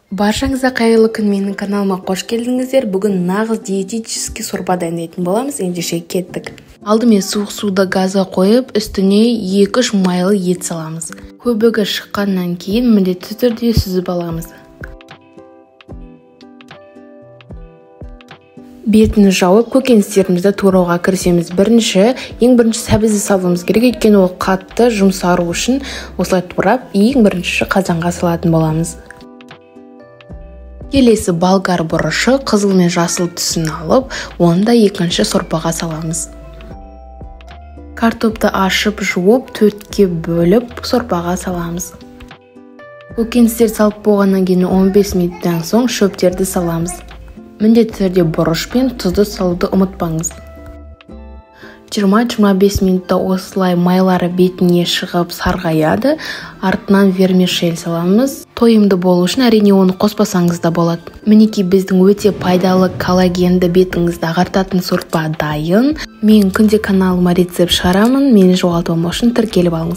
Баршаңызға қайырлы күн, менің каналыма қош келдіңіздер. Бүгін нағыз диетический сорпа дайындайтын боламыз. Ендеше кеттік. Алдымен суық суды газға қойып, үстіне 2-3 майлы ет саламыз. Көбігі шыққаннан кейін міндетті түрде сүзіп аламыз. Бетін жауып, көкөністерімізді турауға кірісеміз. Ең бірінші сәбізді салуымыз керек, өйткені ол қатты жұмсару үшін осылай турап, ең бірінші қазанға салатын боламыз. Келесі болгар бұрышы қызыл мен жасыл түсін алып, оны да екінші сорпаға саламыз. Картопты ашып жуып, 4-ке бөліп сорпаға саламыз. Көкөністер салып болғаннан кейін 15 минуттан соң шөптерді саламыз. Міндетті түрде бұрыш пен тұзды салуды ұмытпаңыз. 20-25 минутта осылай майлары бетіне шығып сарғаяды. Артынан вермишель саламыз. Тойымды болу үшін әрине оны қоспасаңыз да болады. Мінекей біздің өте пайдалы коллагенді бетіңізді ағартатын сорпа дайын. Мен күнде каналыма рецепт шығарамын. Мені жоғалтпамау үшін тіркеліп алыңыз.